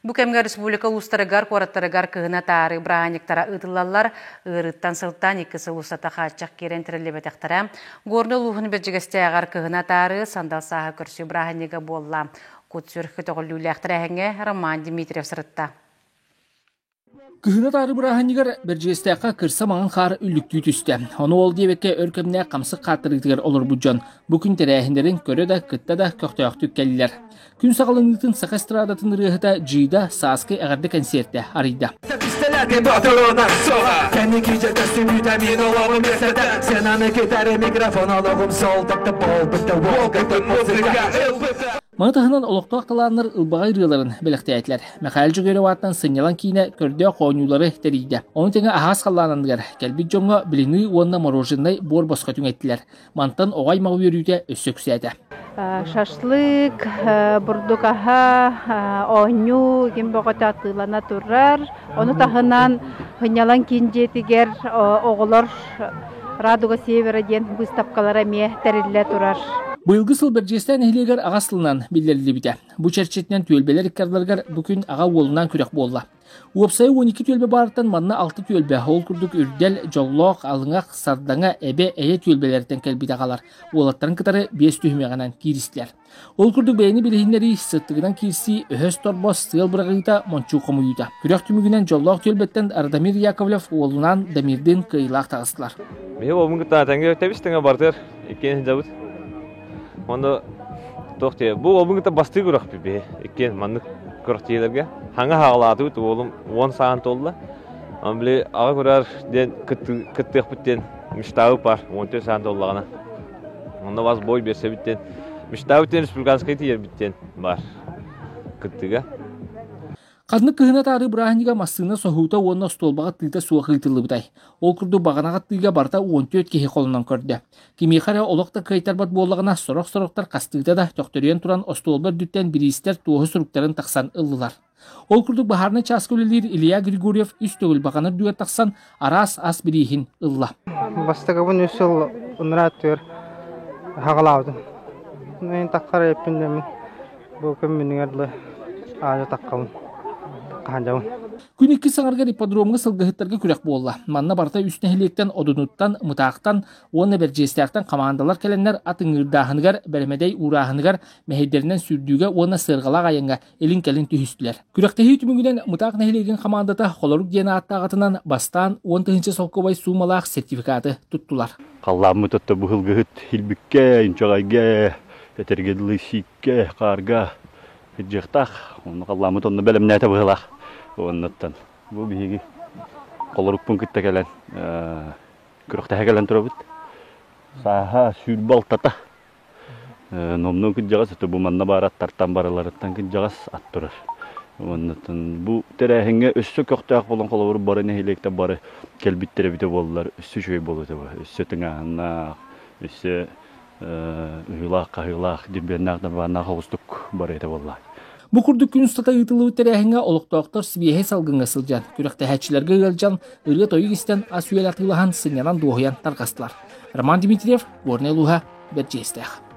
Бу кэмҥэ республика улуустарыгар, куораттарыгар кыһына таары бырааһынньыктара ыытыллаллар. Ыарыыттан сылтаан икки сыл устата хааччах киирэн тэриллибэтэхтэрэ. Горнай улууһун Бэрдьигэстээҕэр кыһына таары сандал сааһы көрсүү бырааһынньыга буолла. Кут-сүр көтөҕүллүүлээх тэрээһиҥҥэ Роман Дмитриев сырытта. Кыһыны таары бырааһынньыгар Бэрдьигэстээххэ кырса маҥан хаар үллүктүү түстэ. Ону ол диэбэккэ өр кэмнээх хамсык хааттарыытыгар олорбут дьон бу күн тэрээһиннэрин көрө да, кытта да көхтөөхтүк кэллилэр. Күн саҕаланыытын саха эстрадатын ырыаһыта Джида сааскы эҕэрдэ кэнсиэртэ арыйда. Маны таһынан олохтоох талааннар ылбаҕай ырыаларын бэлэхтээтилэр. Михаил Дьөгүөрөв аатынан сынньалаҥ киинэ көрдөөх оонньуулары тэрийдэ. Ону тэҥэ аһаас халлаан анныгар кэлбит дьоҥҥо блины уонна мороженай буор босхо түҥэттилэр. Мантан оҕо аймах үөрүүтэ өссө үксээтэ. Шашлык, бурдук аһа, оонньуу ким бөҕөтө атыылана турар. Ону таһынан сынньалаҥ киин дьиэтигэр оҕолор Радуга Севера диэн быыстапкалара эмиэ тэриллэ турар. Быйылгы сыл Бэрдьигэстээх нэһилиэгэр аҕа сылынан биллэриллибитэ. Бу чэрчитинэн түөлбэлэр икки ардыларыгар бу күн аҕа уолунаан күрэх буолла. Уопсайа 12 түөлбэ баарыттан манна алта түөлбэ, ол курдук Үрдэл, Дьоллоох, Алыҥах, Сардаҥа, Эбэ, Эйэ түөлбэлэриттэн кэлбит аҕалар уолаттарын кытары биэс түһүмэҕинэн кииристилэр. Ол курдук бэйэни билиһиннэрии, сыттыгынан киирсии, өһөс торбос, сыал быраҕыыта, мончуук хомуйуута. Күрэх түмүгүнэн Дьоллоох түөлбэттэн Радомир Яковлев уолунаан Дамирдыын кыайыылаах таҕыстылар. Биһи уолбун кытта тэҥҥэ тэбис тэҥэ бартыгар иккиэн сылдьабыт. Онно туох диэ, бу уолбун кытта бастыы күрэхпит биһи иккиэн маннык күрэхтиилэргэ. Хаҥа хаалаатыбыт уолум уон саан туолла. Аны били аҕа көрөр диэн кыттыахпыт диэн мечтабыт бар 14 саан туоллаҕына. Онно вас бой берсебит диэн мечтабыт диэн республиканскай тиийэрбит диэн бар кыттыыга. Ханнык кыһына таары бырааһынньыга массыына соһуута уонна остуолбаҕа тыыта суох ыытыллыбытай. Ол курдук баҕанаҕа тыыга барыта 14 киһи холонон көрдө. Кимиэхэ эрэ олох да кыайтарбат буоллаҕына, сорох-сорохтор хастыыта да төхтөрүйэн туран остуолба үрдүттэн бириистэр туоһу суруктарын тахсан ыллылар. Ол курдук баһаарынай чааска үлэлиир Илья Григорьев үс төгүл баҕана үрдүгэр тахсан араас ас бирииһин ылла. Бастакыбын үс сыл ыныраа өттүгэр хаҕалаабытым. Мен таххар эппин бу күммүнүгэр дылы аадьа таххабын хаһанжабын. Күн иккис саҥарыгар ипподромҥа сылгыһыттарга күрэх буолла. Манна барыта үс нэһилиэктэн Одунуттан, Мытаахтан уонна Бэрдьиэстээхтэн хамаандалар кэлэннэр ат ыҥыырдааһыныгар, бэрэмэдэй уурааһыныгар, мэһэйдэринэн сүүрдүүгэ уонна сыарҕалаах айаҥҥа илин-кэлин түһүстүлэр. Күрэхтэһии түмүгүнэн Мытаах нэһилиэгин хамаандата Холорук диэн ааттааҕытынан бастаан 10 000 солкуобай суумалаах сертификаты туттулар. Халлааммыт отто быһылгыһыт илбиккэ, инчэҕэйгэ, этэргэ дылы сииккэ, хаарга сылдьыахтаах. Онно халлааммыт онно бэлэмнээтэ быһыылаах. Оннуттан бу биһиги холорукпун кытта кэлэн күрэхтэһэ кэлэн турабыт. Сааһа 26-та. Номнуо кырдьаҕас это бу манна баар аттартан барыларыттан кырдьаҕас ат турар. Уоннаттан бу тэрээһиҥҥэ өссө көхтөөх буолан холобур бары нэһилиэктэр бары кэлбиттэр эбитэ буоллар өссө үчүгэй буолуо этэ өссө тыҥааһыннаах, өссө ыһыылаах-хаһыылаах, дирбиэннээх-дарбааннаах оҕустук барыа этэ буолла. Бу курдук күн устата ыытыллыбыт тэрээһиҥҥэ олохтоохтор сибиэһэй салгыҥҥа сылдьан, күрэхтэһээччилэргэ ыалдьан, ырыа-тойук истэн, ас-үөл атыылаһан, сынньанан дуоһуйан тарҕастылар. Роман Дмитриев, Горнай улууһа, Бэрдьиэстээх.